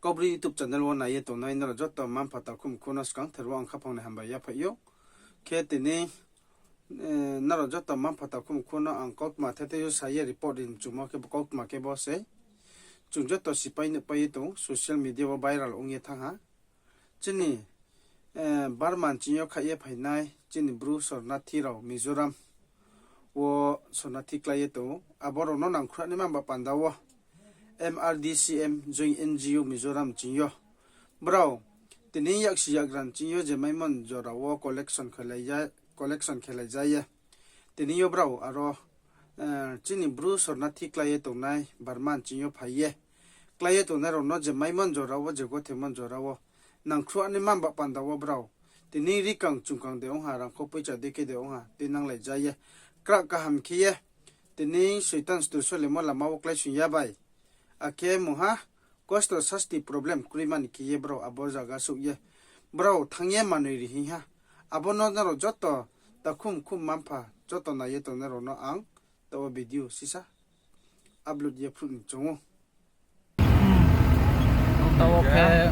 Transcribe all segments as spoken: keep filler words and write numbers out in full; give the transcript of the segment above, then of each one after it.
Kaubru YouTube channel wo nai ye tongnai nrao joto mma-mpha takhu mkhu no skangther wo ang khaphang ni hambai yaphaih ou. Khe tini, eh, nrao joto mma-mpha takhu mkhu no ang kautma thethei yo sa ye report ri mchumo khe bo kautma khe bo sei. Chung joto sipai nuhpai ye tong, social media wo viral ong ye thanng ha. Chini, eh, Burma nching yo khaih ye phainai chini Bru sornathi rao Mizoram wo sornathi klái ye tong ou. Abo rao no nangkhruh naima ba panda wo M R D C M join N G O Mizoram nching yo. Brao tini yaksi yagra nching yo je maimo ni jora wo collection khelai ya, collection khelai ja ye. Tini yo brao aro, eh, chini Bru sornathi klái ye tongnai Burma nching yo phai ye. Klái ye tongnai rao no je maimo ni jora wo, je gothemo ni jora wo nangkhruh naima ba panda wo brao tini rikang chungkang de ong ha, rangkho poicha dei khe de ong ha, tuinanglai ja ye. Krak kaham khe ye tini Soitan stur solemo lama wo kláisoing ya bai. Akhe mungha kosto sasti problem kroima ni khe ye brao abo zaga souh ye brao thanng ye manoi ri hing ha. Abo no nrao joto takhu mkhu mma-mpha joto nai ye tongnai rao no ang taoh wo video sisa upload ye phruh ni choung ou. Taoh wo khe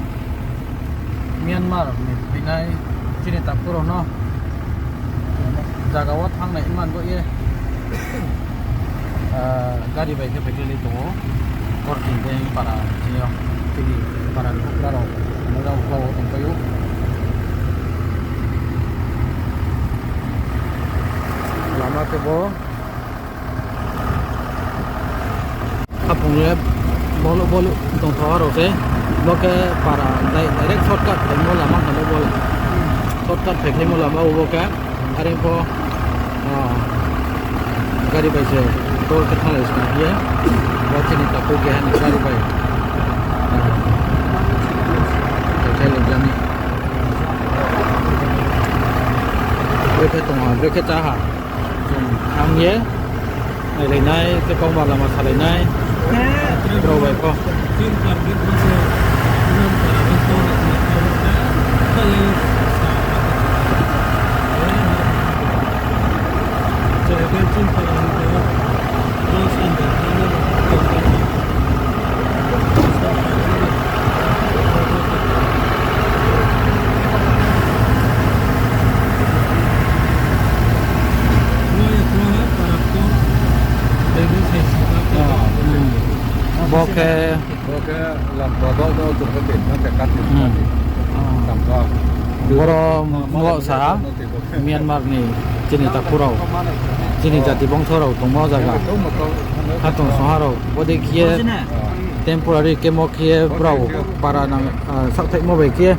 Myanmar ni phainai chini takhu rao no zaga wo thanng nai man bo ye, ah, gari bai khe phaikhlai tong ou. Korjing dei para chini yo, chini para ni houhgra rao, houhgra rao tongpai ou. Lama khe bo Haphung ye bolu bolu tongthoha rao se. Bo khe para direct shortcut phaimo lama hing bo le. Shortcut phaikhlaimo lama bo khe. Are pho, ah, gari bai se toll khe thannglai sna ye. Bo chini takhu keha ni gari bai. Ah, phaikhlai jani. Brekhe tong ha, brekhe chá ha. Chung thanng ye nailainai, khe kauma lama salainai. Brao bai pho. Bo khe, bo khe lam bo, bo, bo, chung khe tin, no khe kat ni, hmm, kat ni. Tam kha. Boro, ah, bo sa, Myanmar ni chini takhu rao, chini jati bongso rao tongmo zaga. Khatungsungha rao, bodei khe ye temporary kemo khe ye brao para nang, ah, saohthaihmo bai khe ye,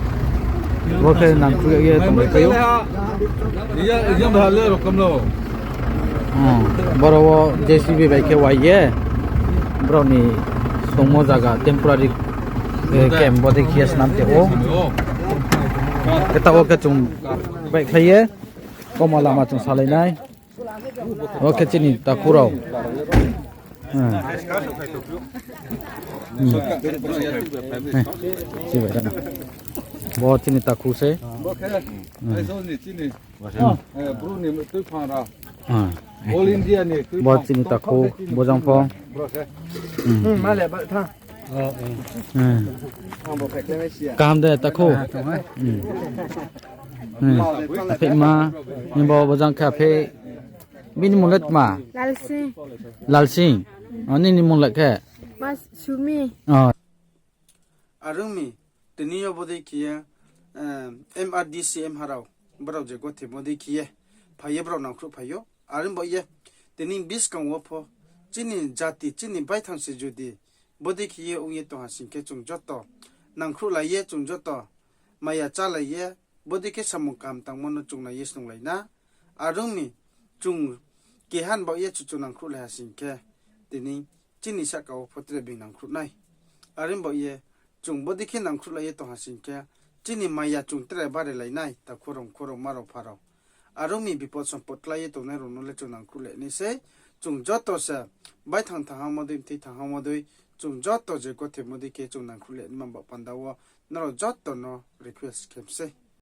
bo khe nangkhruh ye tongbai pai ou. Iya, iya, bahal le rokom no. Hmm, boro wo J C B bai khe wai ye, brao ni tongmo zaga temporary, eh, camp bodei khe ye snam tong ou. Khe taoh wo khe chung baihkhlai ye, kauma lama chung salainai. Bo khe chini takhu rao. Hmm. Hmm. Eh, chibai rana. Bo chini takhu se. Hmm. Ah. Bo chini takhu, bojang pho. Hmm. Kaham de takhu? Hmm. Hmm. Apheih ma, ni bo bojang khe apheih. Bini mung le tma? Lalsing. Lalsing. O, nini mung le khe? Sumi. O. Are ong mi, tini yo bodei khe ye, eh, M R D C M ha rao, brao je gothemo dei khe ye, phai ye brao nangkhruh phai ou. Are ong baoh ye, tini buskang wo pho, chini jati, chini baithang se jodi, bodei khe ye ong ye tong ha sing khe chung joto nangkhruhlai ye, chung joto maya chálai ye, bodei khe samung kaham tangmo no chung nai ye snunglai na. Are ong mi, chung keha ni baoh ye chuchu nangkhruhlai ha sing khe, tini chini sahka wo pho tre being nangkhruh nai. Are ong baoh ye, chung bodei khe nangkhruhlai ye tong ha sing khe, chini maya chung tre barelai nai, takhu rao, mkhu rao, mma rao, mpha rao. Are ong mi bipot sompot klái ye tongnai rao no le chung nangkhruh le nai sei, chung joto se baithang thanng ha mo dei, mthoi thanng ha mo dei, chung joto je gothemo dei khe chung nangkhruh le naima ba panda wo, nrao joto no request khe mi sei.